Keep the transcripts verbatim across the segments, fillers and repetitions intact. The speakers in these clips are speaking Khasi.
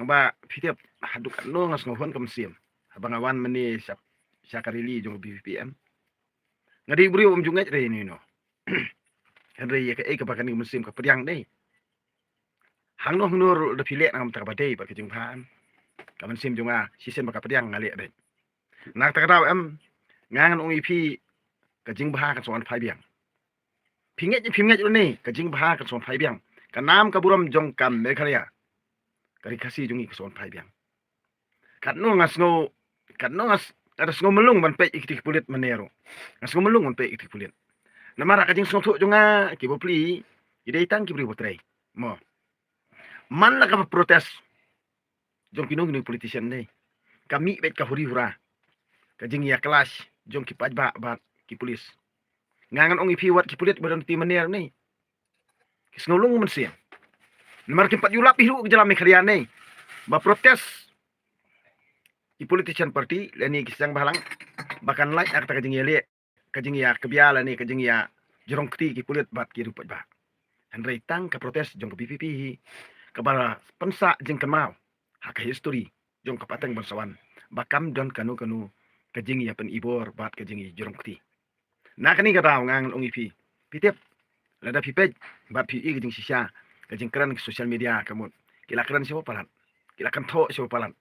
Ba phi tip haduh katno nga sngewhun ka mynsiem haba nga wan mynne sha, sha ka rally jong ka B P P M. Nga dei briew um ju ngeit re ino ino. Hynrei ïa kaei kaba kane ka mynsiem ka pdiang dei. Hangno hangno ruh da phi leh na ka bynta kaba dei bad ka jingbha em. Ka mynsiem jong nga shisien ba ka pdiang nga leh dei. Na kata ka daw em, nga ngan ong ïa phi ka jingbha kan sa wan phai biang. Phi ngeit, phi ngeit ruh ne, ka jingbha kan sa wan phai biang. Ka nam ka burom jong ka Meghalaya, ka ri Khasi jong ngi ka sa wan phai biang. Katno nga sngew, katno nga s-, nga da sngew mlung ban peit ïa kito ki pulit mynne ruh. Nga sngew mlung ban peit ïa kito ki pulit. Namar ka jingsngewthuh jong nga kiba pli, ki dei tang ki briew ba trei. Mo. Man la kaba protest jong kino kino politician ne, ka mih beit ka huri hura, ka jingïa clash jong ki paidbah bad ki pulit. Nga ngan ong ïa phi wat ki pulit ba don te mynne ne, ki sngew lung mynsiem. Namar kim pat ïoh lap hi ruh ka jylla Meghalaya ne ba protest ki politician party lane ki seng bhalang ba kan lait na kata ka jingïaleh, ka jingïakbia lane ka jingïajrong kti ki pulit bad ki riew paidbah. Hynrei tang ka protest jong ka B P P hi kaba pynsah jingkynmaw ha ka history jong ka pateng ban sa wan ba kam don kano kano ka jingïapynibor bad ka jingïajrong kti. Na kane ka daw nga ngan ong ïa phi, phi tip, lada phi peit bad phi ïohi ka jingshisha, ka jingkren ka social media ka mut ki la kren sha ba palat, ki la kynthoh sha ba palat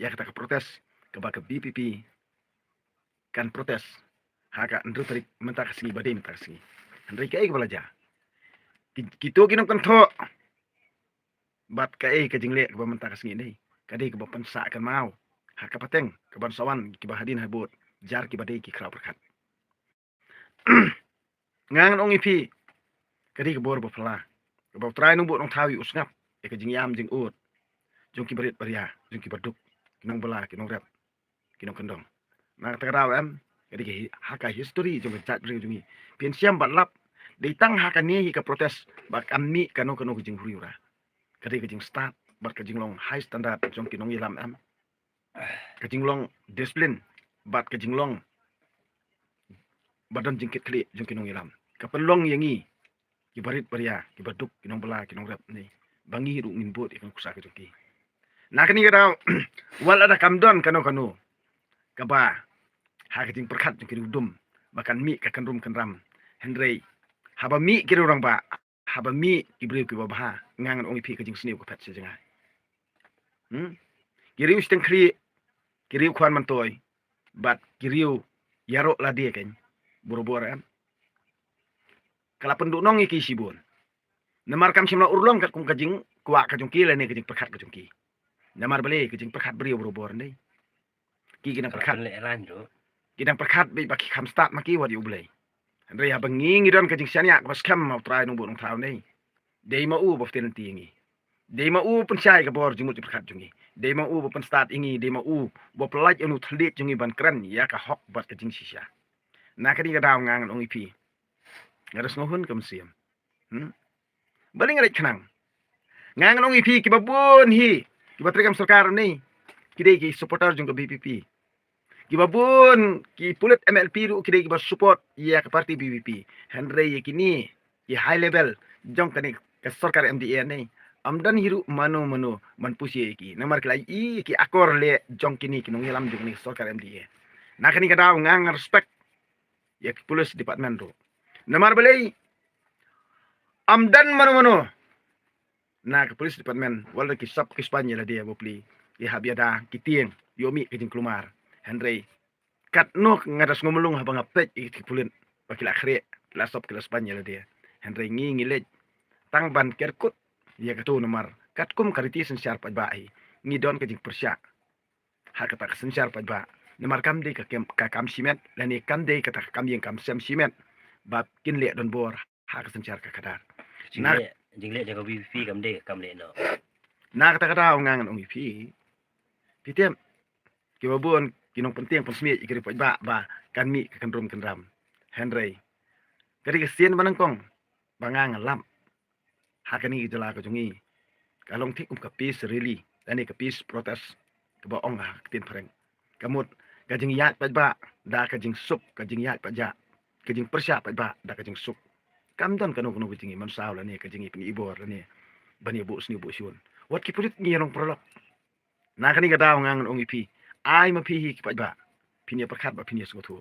ïa kata ka protest kaba ka B P P kan protest ha ka hynriew tarik mynta ka sngi ba dei mynta ka sngi. Hynrei kaei kaba la jia? Ki, kito ki nongkynthoh bad kaei ka jingleh kaba mynta ka sngi ne, ka dei kaba pynsah kynmaw ha ka pateng ka ban sa wan kiba hadien habud, jar kiba dei ki khraw pyrkhat. Nga ngan ong ïa phi, ka dei ka bor ba phylla kaba U Trai Nongbuh Nongthaw u sngap ïa ka jingïam jingud jong ki barit baria, jong ki baduk, ki nongbylla, ki nongrep, ki nongkyndong. Na kata ka daw em, ka dei ka hi-, ha ka history jong ka jaitbynriew jong ngi, phin shem bad lap, dei tang ha kane hi ka protest ba kan mih kano kano ka jinghuri hura. Ka dei ka jingstad bad ka jinglong high standard jong ki nongïalam em, ka jinglong discipline bad ka jinglong ba don jingkitkhlieh jong ki nongïalam, ka pynlong ïa ngi ki barit baria, ki baduk, ki nongbylla, ki nongrep ne ba ngi ruh ngin bud ïa ka nuksa ka jong ki. Na kane ka daw, wat lada kam don kano kano kaba ha ka jingpyrkhat jong ki riewdum ba kan mih ka kynrum kynram, hynrei haba mih ki riew rangbah, haba mih ki briew kiba bha, nga ngan ong ïa phi ka jingsniew ka phet sha jngai. Hmm? Ki riew shiteng khlieh, ki riew khwan myntoi bad ki riew ïaroh lade kein, barabor em, ka la pynduhnong ïa ki shibun. Namar kam shym la urlong katkum ka jingkwah ka jong ki lane ka jingpyrkhat ka jong ki. Namar balei? Ka jingpyrkhat briew barabor ne. Ki, ki nang pyrkhat, ki nang pyrkhat beit ba ki kham stad ma ki wat ïa U Blei. Hynrei haba ngi ngi don ka jingshaniah kaba skhem ha U Trai Nongbuh Nongthaw ne, dei ma u ba pynthikna ïa ngi, dei ma u pynshai ka bor jingmut jingpyrkhat jong ngi, dei ma u ba pynstad ïa ngi, dei ma u ba pynlait ïa u thylliej jong ngi ban kren ïa ka hok bad ka jingshisha. Na kane ka daw nga ngan ong ïa phi, nga da sngewhun ka mynsiem. Hmm? Balei nga leit khnang? Nga ngan ong ïa phi, kiba bun hi kiba trei kam sorkar ne ki dei ki supporter jong ka B P P. Kiba bun ki pulit M L P ruh ki dei kiba support ïa ka party B P P. Hynrei ïa kine ki high level jong kane ka sorkar M D A ne, ym don hi ruh mano mano ban push ïa ki, namar ki la ïohi ïa ki akor leh jong kine ki nongïalam jong kane ka sorkar M D A. Na kane ka daw nga ngan respect ïa ki police department ruh. Namar balei? Ym don mano mano na ka police department wat la ki sap ki span ïa lade, bapli, ki hap ïada, ki tieng, ïoh mih ka jingkulmar. Hynrei katno nga da sngew mlung haba nga peit ïa ki pulit ba ki la khreh, ki la sap, ki la span ïa lade. Hynrei ngi ngi leit tang ban kerkut ïa kato namar katkum ka riti synshar paidbah hi ngi don ka jingpyrshah ha kata ka synshar paidbah. Namar kam dei ka kem, ka kam shimet lane kam dei kata ka kam ïing kam sem shimet ba kin leh donbor ha ka synshar ka khadar. Na jingleh, jingleh jong ka B P P kam dei ka kam leh noh. Na kata ka daw nga ngan ong ïa phi, phi tip, kiba bun ki nongpyntieng pynsmiej ïa ki ri paidbah ba kan mih ka kynrum kynram. Hynrei ka dei ka sien ba nyngkong ba nga nga lap ha kane ka jylla ka jong ngi ka long thik kum ka peace rally lane ka peace protest kaba ong ha ka ktien phareng. Ka mut ka jingïaid paidbah da ka jingsuk, ka jingïaid paidbah, ka jingpyrshah paidbah da ka jingsuk. Kam don kano kano ka jingïamynsaw lane ka jingïapynibor lane ban ïabuh sniew buh shun. Wat ki pulit ngi ïa long paralok. Na kane ka daw nga ngan ong ïa phi, ai ma phi hi ki paidbah, phin ïa pyrkhat bad phin ïa sngewthuh.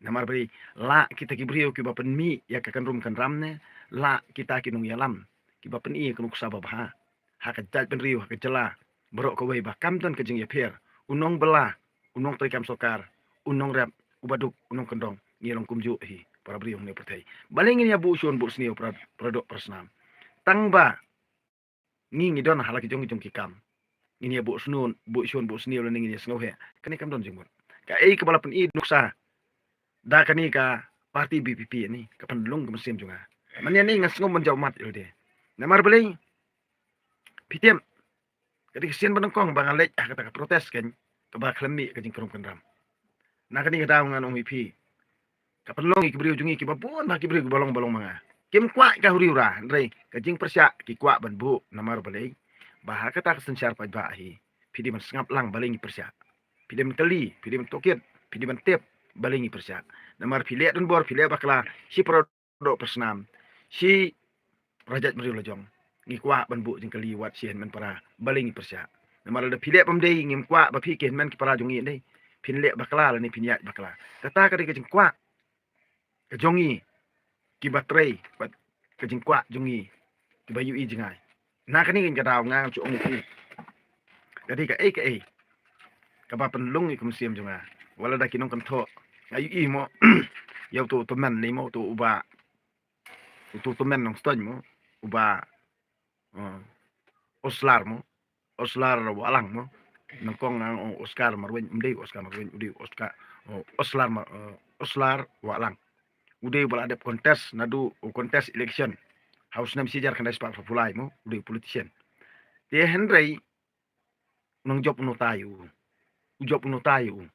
Namar balei? La kita ki briew kiba pynmih ïa ka kynrum kynram ne la kita ki nongïalam kiba pyni ïa ka nuksa babha ha ka jaitbynriew, ha ka jylla baroh kawei, ba kam don ka jingïapher, u nongbylla, u nongtrei kam sorkar, u nongrep, u baduk, u nongkyndong, ngi long kumjuh hi para briew hangne pyrthei. Balei ngin ïa buh shun buh sniew para, para doh para snam? Tang ba ngi ngi don ha la ki jong ki jong ki kam. Ngin ïa buh snun, buh shun buh sniew lane ngin ïa sngewheh, kane kam don jingmut. Kaei kaba la pyni nuksa da kane ka party B P P ne, ka pynlong ka mynsiem jong nga. Mynne ne nga sngew ban jaw mat ïa lade. Namar balei? Phi tip, ka dei ka sien ba nyngkong ba nga leit ha kata ka protest kan, kaba khlem mih ka jingkynrum kynram. Na kane ka daw ngan ong ïa phi, ka pynlong ïa ki briew jong ngi kiba bun bha, ki briew kiba long ba long ma nga, kim kwah ka huri hura, hynrei ka jingpyrshah ki kwah ban buh. Namar balei? Ba ha kata ka synshar paidbah hi phi dei ban sngap lang balei ngi pyrshah. Phi dei ban kylli, phi dei ban tohkit, phi dei ban tip balei ngi pyrshah. Namar phi leh donbor, phi leh bakla shi para doh para snam, shi para jaitbynriew la jong, ngi kwah ban buh jingkylli wat shi hynmen para balei ngi pyrshah. Namar lada phi leh bym dei, ngim kwah ba phi ki hynmen ki para jong ngi dei phin leh bakla lane phin ïaid bakla. Kata ka dei ka jingkwah ka jong ngi kiba trei bad ka jingkwah jong ngi kiba ïohi jngai. Na kane ka daw nga ngan shu ong ïa phi, ka dei kaei kaei kaba pynlong ïa ka mynsiem jong nga. Wat la da ki nongkynthoh, nga ïohi mo, ïa uto u tymmen ne mo, uto u ba, uto u tymmen Nongstoiñ mo, u ba, eh, Oslar mo, Oslar Wahlang mo. Nyngkong nga ong Oscar Marwein, ym dei Oscar Marwein, u dei Oscar, oh, Oslar Mar-, eh, Oslar Wahlang. U dei ba la dep contest, naduh u contest election ha u snem shi hajar khyndai spah phraphew lai mo, u dei u politician. Te hynrei u nang jop u nota ïa u. U jop u nota ïa u.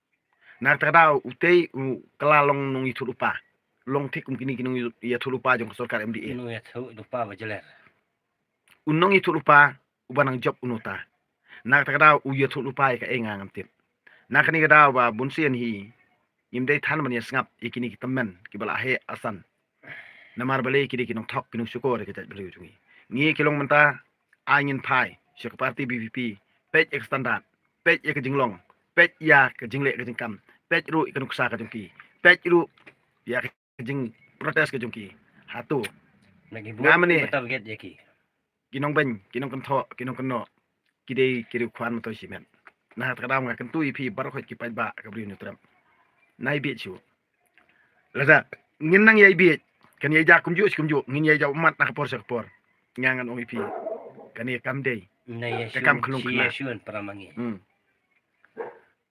Na kata ka daw utei u kylla long nongïathuhlypa. Long thik kum kine ki nongïathuhlypa jong ka sorkar M D A. Nongïathuh lypa ba jler. U nongïathuhlypa uba nang jop u nota. Na kata ka daw u ïathuhlypa ïa kaei nga ngam tip. Na kane ka daw ba bun sien hi ngim dei than ban ïa sngap ïa kine ki tymmen kiba la heh asan. Namar balei? Ki dei ki nongthok, ki nongshukor ïa ka jaitbynriew jong ngi. Ngi ki long mynta, ai ngin phai sha ka party B P P, peit ïa ka standard, peit ïa ka jinglong, peit ïa ka jingleh ka jingkam, peit ruh ïa ka nuksa ka jong ki, peit ruh ïa ka jingprotest ka jong ki. Hato. Na ki nga vote mynne ki ba target ïa ki. Ki nongbeiñ, ki nongkynthoh, ki nongkynnoh, ki dei ki riewkhwan myntoi shimet. Na kata ka daw nga kyntu ïa phi baroh khoit ki paidbah ka Bri U Hynñiewtrep, nai bieit shuh. Lada ngin nang ïai bieit, kan ïai jia kumjuh shi kumjuh, ngin ïai jia ummat na ka por sha ka por. Nga ngan ong ïa phi, kane kam dei ka kam khyllung khynnah. Hmm.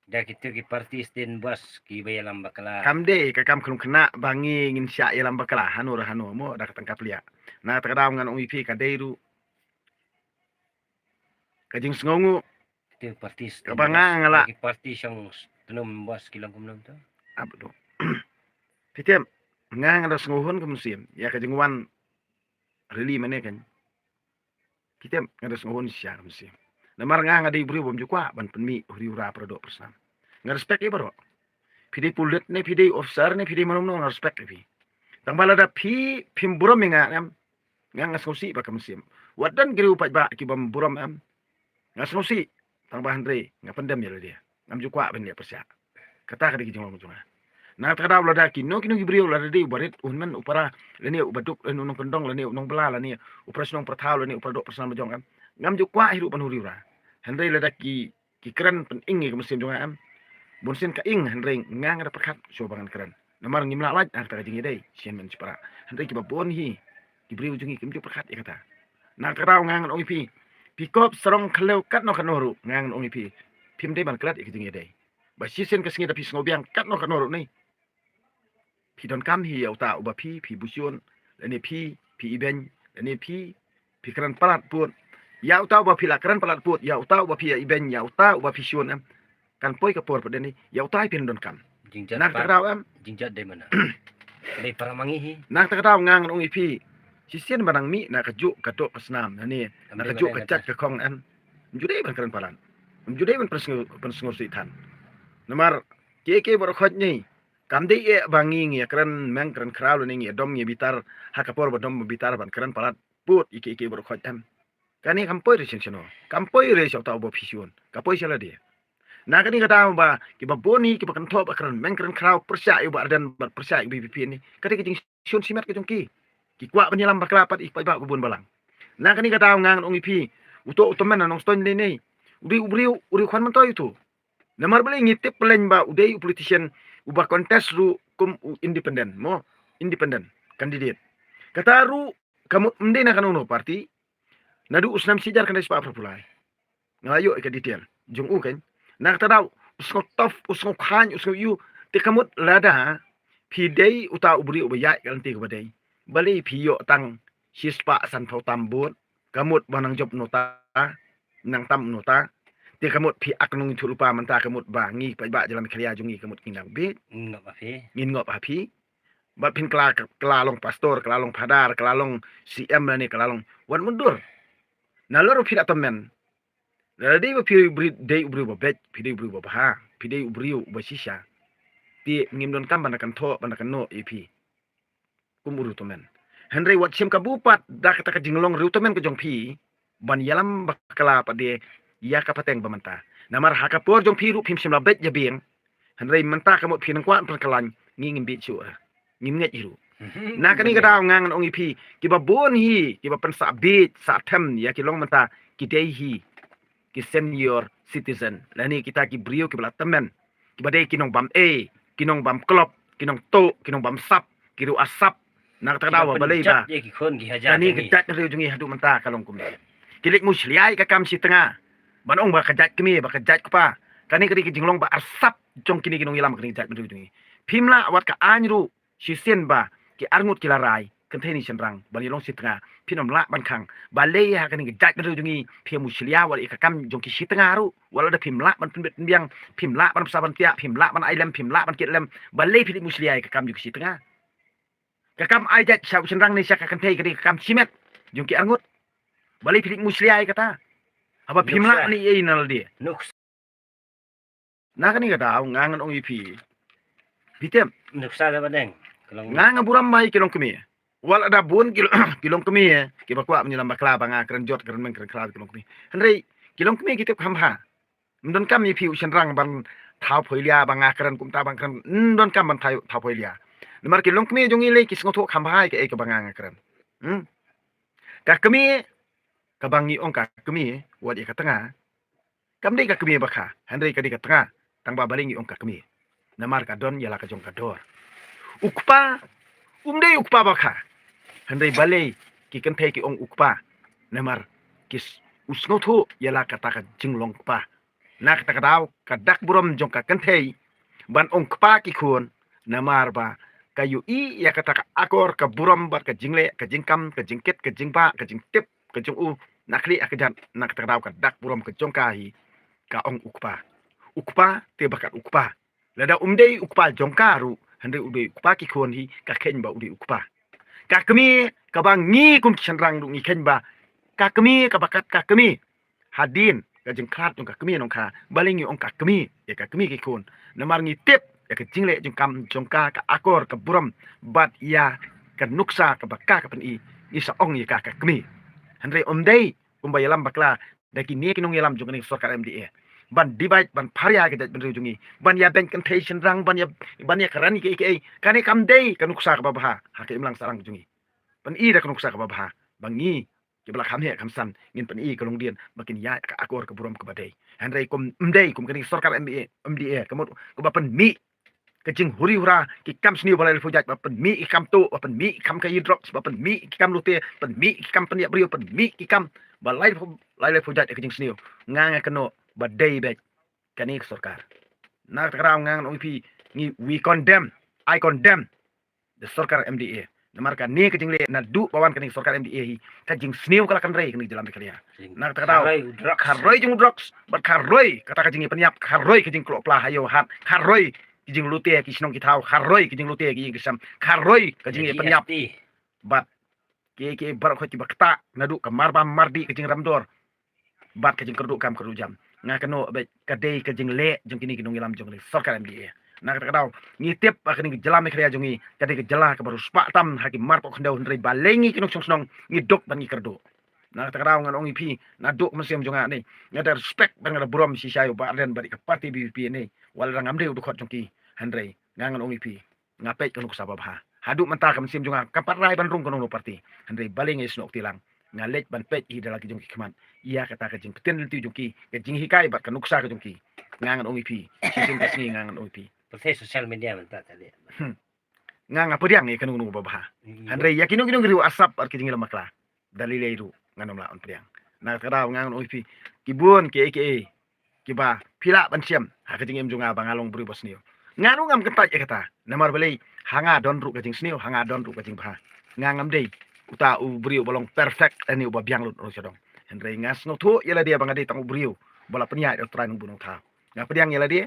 Da kito ki party sdang bas kiba ïalam bakla. Kam dei ka kam khyllung khynnah ba ngi ngin shah ïalam bakla hano re hano mo da ka tang ka pliah. Na kata ka daw ngan ong ïa phi, ka dei ruh ka jingsngewnguh. Kito party sdang, kaba nga bas, nga la ki party shong tnum bas ki long kumno to. Abdu. Phi tip, nga nga da sngewhun ka mynsiem ïa ka jingwan rally mynne kan. Phi tip, nga da sngewhun shisha ka mynsiem. Namar nga nga dei briew bym ju kwah ban pynmih huri hura para doh para snam. Nga respect ïa baroh. Phi dei pulit ne phi dei officer ne phi dei mano mano, nga respect ïa phi. Tang ba lada phi phim burom ïa nga, em, nga nga sngewsih ba ka mynsiem. Wat don ki riew paidbah ki bym burom, em, nga sngewsih. Tang ba hynrei nga pyndem ïa lade, ngam ju kwah ban leh pyrshah. Kata ka dei ka jinglong jong nga. Na kata ka daw lada kino kino ki briew, lada dei u barit, u hynmen, u para, lane u baduk, lane u nongkyndong, lane u nongbylla, lane u para shnong para thaw, lane u para doh para snam la jong, em, ngam ju kwah hi ruh ban huri hura. Hynrei lada ki, ki kren pynïng ïa ka mynsiem jong nga, em, bun sien ka ïng, hynrei nga nga da pyrkhat shuwa ba ngan kren. Namar ngim lah lait ha kata ka jingïadei shi hynmen shi para. Hynrei kiba bun hi ki briew jong ngi kim ju pyrkhat ïa kata. Na kata ka daw nga ngan ong ïa phi, phi kop sarong khlem katno katno ruh, nga ngan ong ïa phi, phim dei ban klet ïa ka jingïadei. Ba shisien ka sngi da phi sngewbiang katno katno ruh ne, phi donkam hi ïa uta uba phi, phi bushun, lane phi, phi ibeiñ, lane phi, phi kren palat pud. Ïa uta uba phi la kren palat pud, ïa uta uba phi ïa ibeiñ, ïa uta uba phi shun, em, kan poi ka por pat de ne ïa uta hi phin donkam. Jingjat. Na kata ka daw, em, jingjat dei mana. Dei para ma ngi hi. Na kata ka daw nga ngan ong ïa phi, shisien ba nang mih na kajuh ka doh ka snam, na ne na kajuh ka jait ka khong, em, ym ju dei ban kren palat, ym ju dei ban pynsngew, pynsngewsih than. Namar kiei kiei baroh khoit ne, kam dei eh ba ngi ngi ïa kren meng kren khraw lane ngi ïa dom ngi ïa bitar ha ka por ba dom ba bitar ban kren palat pud ïa kiei kiei baroh khoit, em. Kane kam poi re shen shano. Kam poi re sha uta uba phi shun. Ka poi sha lade. Na kane ka daw ba kiba bun hi kiba kynthoh ba kren meng kren khraw pyrshah ïa u Bah Ardent bad pyrshah ïa u B P P ne. Kane ka jingshun shimet ka jong ki. Ki kwah ban ïalam bakla pat ïa ki paidbah ba bun balang. Na kane ka daw nga ngan ong ïa phi. Uto u tymmen na Nongstoiñ lei nei. U dei u briew, u dei u khwan myntoi uto. Namar balei ngi tip pyrshah ba u dei u politician uba contest ruh kum u independent mo, independent candidate. Kata ruh ka mut ym dei na kano kano party. Naduh u snem shi hajar khyndai spah phraphew lai. Nga la ïoh ïa ka detail jong u kan. Na kata daw u sngew tough, u sngew khlaiñ, u sngew ïoh. Te ka mut lada phi dei uta u briew uba ïaid ka lynti kaba dei, balei phi ïoh tang shi spah sanphew tam vote? Ka mut ba nang jop nota, nang tam nota. Te ka mut phi ak nongïathuhlypa mynta ka mut ba ngi paidbah jylla Meghalaya jong ngi ka mut ngin nang bieit. Ngin ngop ha phi. Ngin ngop ha phi. Bad phin kylla, kylla long pastor, kylla long phadar, kylla long C M lane kylla long wat mutdur. Nalor phi la tymmen. Lada dei ba phi dei u briew ba beit, phi dei u briew ba bha, phi dei u briew ba shisha. Te ngim donkam ban da kynthoh, ban da kynnoh ïa phi. Kum u riewtymmen. Hynrei wat shim kabu pat da kata ka jinglong riewtymmen ka jong phi ban ïalam bakla pat de ïa ka pateng ba mynta. Namar ha ka por jong phi ruh phim shym la beit ïa biang. Hynrei mynta ka mut phi nang kwah pynkylla, ngi ngim bieit shuh. Ngim ngeit hi ruh. Na kane ka daw nga ngan ong ïa phi kiba bun hi kiba pynsah bieit sah them ïa ki long mynta ki dei hi ki senior citizen lane kita ki briew kiba la tymmen, kiba dei ki nongbam ei, ki nongbam klop, ki nongtuh, ki nongbam sap, ki riew asap. Na kata ka daw ba balei ba kane ka jaitbynriew jong ngi haduh mynta ka long kumne. Ki leit mushlia ïa ka kam shi tnga. Ban ong ba ka jait kmie, ba ka jait kpa. Kane ka dei ka jinglong ba arsap jong kine ki nongïalam kane ka jaitbynriew jong ngi. Phim lah wat ka aiñ ruh shisien ba ki arngut ki la rai kynthei ne shynrang ban ïalong shi tnga, phin ym lah ban khang. Balei ha kane ka jaitbynriew jong ngi phi mushlia wat ïa ka kam jong ki shi tnga ruh? Wat lada phim lah ban pynbit pynbiang, phim lah ban bsa ban tiah, phim lah ban ai lem, phim lah ban kit lem, balei phi leit mushlia ïa ka kam jong ki shi tnga? Ka kam ai jait sha u shynrang ne sha ka kynthei ka dei ka kam shimet jong ki arngut. Balei phi leit mushlia ïa kata? Haba phim lah ne ei na lade. Na kane ka daw nga ngan ong ïa phi. Phi tip. Nuksa da badeng. Nga nga burom ba ïa ki longkmie. Wat lada bun ki longkmie kiba kwah ban ïalam bakla ba nga kren jot kren meng kren khraw ki longkmie. Hynrei ki longkmie ki tip kham bha. Ym donkam ïa phi u shynrang ban thaw phoilia ba nga kren kumta ba nga kren. Ym donkam ban thaw, thaw phoilia. Namar ki longkmie jong ngi lei ki sngewthuh kham bha ïa kaei kaba nga nga kren. Hmm. Ka kmie, kaba ngi ong ka kmie wat ïa ka tnga. Kam dei ka kmie ba kha, hynrei ka dei ka tnga. Tang ba balei ngi ong ka kmie? Namar ka don ïa la ka jong ka dor. U kpa um dei u kpa ba kha. Hynrei balei ki kynthei ki ong u kpa? Namar ki s-, u sngewthuh ïa la kata ka jinglong kpa. Na kata ka daw ka dak burom jong ka kynthei ban ong kpa ki khun, namar ba ka ïohi ïa kata ka akor ka burom bad ka jingleh ka jingkam ka jingkit ka jingbah ka jingtip ka jong u na khlieh ha kjat. Na kata ka daw ka dak burom ka jong ka hi ka ong u kpa. U kpa te ba kat u kpa. Lada um dei u kpa jong ka ruh, hynrei u dei u kpa ki khun hi ka kheiñ ba u dei u kpa. Ka kmie kaba ngi kum ki shynrang ruh ngi kheiñ ba ka kmie kaba kat ka kmie. Hadien ka jingkhlad jong ka kmie nongkha, balei ngi ong ka kmie ïa ka kmie ki khun? Namar ngi tip ïa ka jingleh jingkam jong ka, ka akor ka burom bad ïa ka nuksa kaba ka ka pyni, ngi sa ong ïa ka ka kmie. Hynrei um dei kumba ïalam bakla da kine ki nongïalam jong kane ka sorkar M D A ban divide ban pharia ka jaitbynriew jong ngi, ban ïa beiñ kynthei shynrang, ban ïa, ban ïa kren ïa kiei kiei. Kane kam dei ka nuksa kaba bha ha ka imlang sahlang jong ngi. Pyni da ka nuksa kaba bha ba ngi kiba la kham heh kham san ngin pyni ka longdien ba kin ïaid ka akor ka burom kaba dei. Hynrei kum ym dei kum kane ka sorkar M D A, M D A ka mut kaba pynmih ka jinghuri hura ki kam sniew ba lai laiphew jait, ba pynmih ki kam tuh, ba pynmih ki kam khaïi drugs, ba pynmih ki kam lute, pynmih ki kam pynïap briew, pynmih ki kam ba lai laiphew, lai laiphew jait ka jingsniew. Nga nga kynnoh ba dei beit kane ka sorkar. Na kata ka daw nga ngan ong ïa phi, ngi, we condemn, I condemn the sorkar M D A. Namar kane ka jingleh naduh ba wan kane ka sorkar M D A hi, ka jingsniew ka la kynrei kane ka jylla Meghalaya. Na kata ka daw kharoi jong u drugs bad kharoi kata ka jingïapynïap, kharoi ka jingklop pla ha ïew ha hat, kharoi ka jinglute ki shnong ki thaw, kharoi ka jinglute ki ïing ki sem, kharoi ka jingïapynïap. Bad ki, ki baroh khoit kiba ktah naduh ka marbam mardih, ka jingrem dor bad ka jingkyrduh kam kyrduh jam. Nga kynnoh ba ka dei ka jingleh jong kine ki nongïalam jong kane ka sorkar M D A. Na kata ka daw ngi tip ba kane ka jylla Meghalaya jong ngi ka dei ka jylla kaba riewspah tam ha ki marpoh khyndew, hynrei balei ngi ki nongshong shnong ngi duk ban ngi kyrduh? Na kata ka daw ngan ong ïa phi, naduh ka mynsiem jong nga ne, nga da respect bad nga da burom shisha ïa u Bah Ardent bad ïa ka party VPP ne. Wat la ngam dei u dkhot jong ki, hynrei nga ngan ong ïa phi, nga peit ka nuksa babha. Haduh mynta ka mynsiem jong nga kam pat rai ban rung kano kano party, hynrei balei nga ïasnoh kti lang. Nga leit ban peit hi da la ki jong ki khmat ïa kata ka jingpynlong lynti jong ki, ka jinghikai bad ka nuksa ka jong ki. Nga ngan ong ïa phi, shisien ka sngi nga ngan ong ïa phi. Pyrthei social media mynta ka dei. Hmm. Nga nga pdiang ïa kano kano babha. Hynrei ïa kino kino ki riew asap bad ki jingïalam bakla, da lei lei ruh ngan ym lah ban pdiang. Na kata ka daw nga ngan ong ïa phi, ki bun kiei kiei kiba phi lah ban shem ha ka jingim jong nga ba nga long briew ba sniew. Nga ruh ngam kyntait ïa kata. Namar balei, ha nga don ruh ka jingsniew, ha nga don ruh ka jingbha. Nga ngam dei uta u briew ba long perfect lane uba biang lut ruh sha dong. Hynrei nga sngewthuh ïa lade ba nga dei tang u briew ba la pynïaid da U Trai Nongbuh Nongthaw. Nga pdiang ïa lade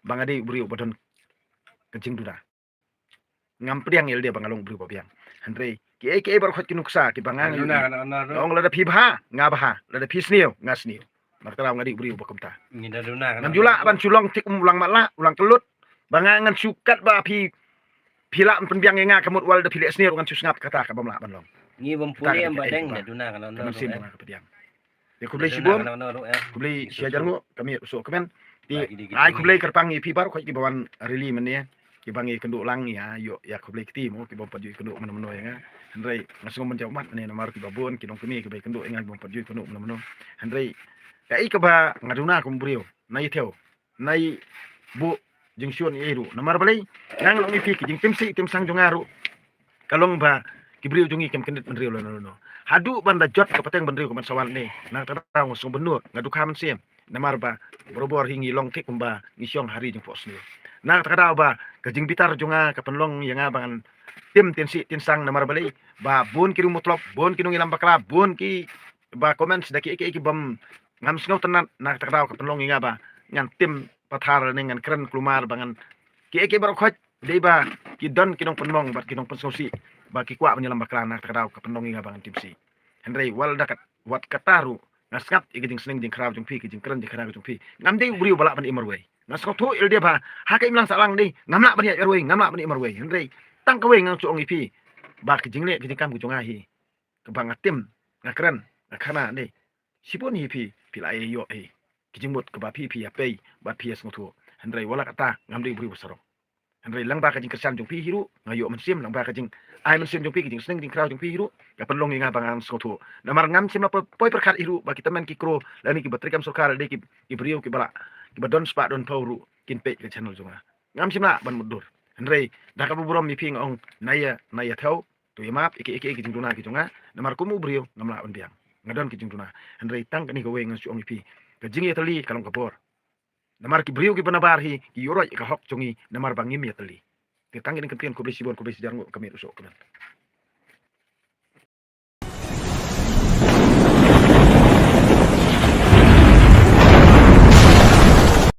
ba nga dei u briew ba don ka jingduna. Ngam pdiang ïa lade ba nga long u briew ba biang. Hynrei kiei kiei baroh khoit ki nuksa kiba nga ngan ong, lada phi bha nga bha, lada phi sniew nga sniew. Na kata ka daw nga dei u briew ba kumta. Ngam ju lah ban shu long thik kum u lang matlah, u lang kyllut. Ba nga ngan shu kat ba phi, phi lah ban pynbiang ïa nga, ka mut wat lada phi leh sniew ruh ngan shu sngap, kata ka bym lah ban long. Ngi bym pule em ba deng da duna ka mynsiem jong nga ka pdiang. Te khublei shibun, khublei shi hajar nguh, ka miet u soh kmen. Te ai khublei kyrpang ïa phi baroh khoit kiba wan rally mynne, kiba ngi kynduh lang ïa, ïoh ïa khublei kti mo, ki bym pat ju ïakynduh mano mano ïa nga. Hynrei nga sngewbha ban jia ummat mynne namar kiba bun ki nongkmie kiba ïakynduh ïa nga ki bym pat ju ïakynduh mano mano. Hynrei kaei kaba nga duna kum u briew, nai thew, nai buh jingshun ïa ruh. Namar balei, nga ngan ong ïa phi, ki jingtim sih tim sang jong nga ruh ka long ba ki briew jong ngi kim kyndit bynriew lano lano. Haduh ban da jot ka pateng bynriew ka ban sa wan ne, na kata ka daw nga sngewbha ban nud, nga dukha mynsiem. Namar ba barabor hi ngi long thik kumba ngi shong ha ri jingphohsniew. Na kata ka daw ba ka jingbitar jong nga ka pynlong ïa nga ba ngan tim tin sih tin sang. Namar balei, ba bun ki riew mutlop, bun ki nongïalam bakla, bun ki ba comments da kiei kiei ki bym, ngam sngewtynnat. Na kata ka daw ka pynlong ïa nga ba ngan tim pathar ne ngan kren kulmar ba ngan, kiei kiei baroh khoit dei ba ki don ki nongpynmong bad ki nongpynsngewsih ba ki kwah ban ïalam bakla. Na kata ka daw ka pynlong ïa nga ba ngan tim sih. Hynrei wat la da kat, wat kata ruh nga sngap ïa ka jingsneng jingkhraw jong phi, ka jingkren jingkhraw jong phi. Ngam dei u briew ba lah ban im marwei. Nga sngewthuh ïa lade ba ha ka imlang sahlang dei ngam lah ban ïaid marwei, ngam lah ban im marwei. Hynrei tang kawei nga shu ong ïa phi ba ka jingleh ka jingkam ka jong nga hi, kaba nga tim, nga kren, nga khana ne, shibun hi phi, phi la ïa ïoh hi ki jingmut kaba phi, phi ïa pei bad phi ïa sngewthuh. Hynrei wat la kata ngam dei u briew ba sarong. Hynrei lyngba ka jingkyrshan jong phi hi ruh nga ïoh mynsiem, lyngba ka jingai mynsiem jong phi, ka jingsneng jingkhraw jong phi hi ruh ka pynlong ïa nga ba ngan sngewthuh. Namar ngam shym la poi, poi pyrkhat hi ruh ba ki tymmen ki kro lane kiba trei kam sorkar dei ki, ki briew kiba la, kiba don spah don phew ruh kin peit ka channel jong nga. Ngam shym lah ban mutdur. Hynrei da kaba burom ïa phi nga ong, nai ïa, nai ïa thew, to ïa map ïa ki, ïa ki, ïa ki jingduna ki jong nga. Namar kum u briew ngam lah ban biang, nga don ki jingduna. Hynrei tang kane kawei ngan shu ong ïa phi, ka jingïatylli ka long ka bor. Namar ki briew kiba nabar hi ki ïuhroit ïa ka hok jong ngi namar ba ngim ïatylli. Te tang kine ki kyntien, khublei shibun, khublei shi hajar nguh, ka miet u soh kmen.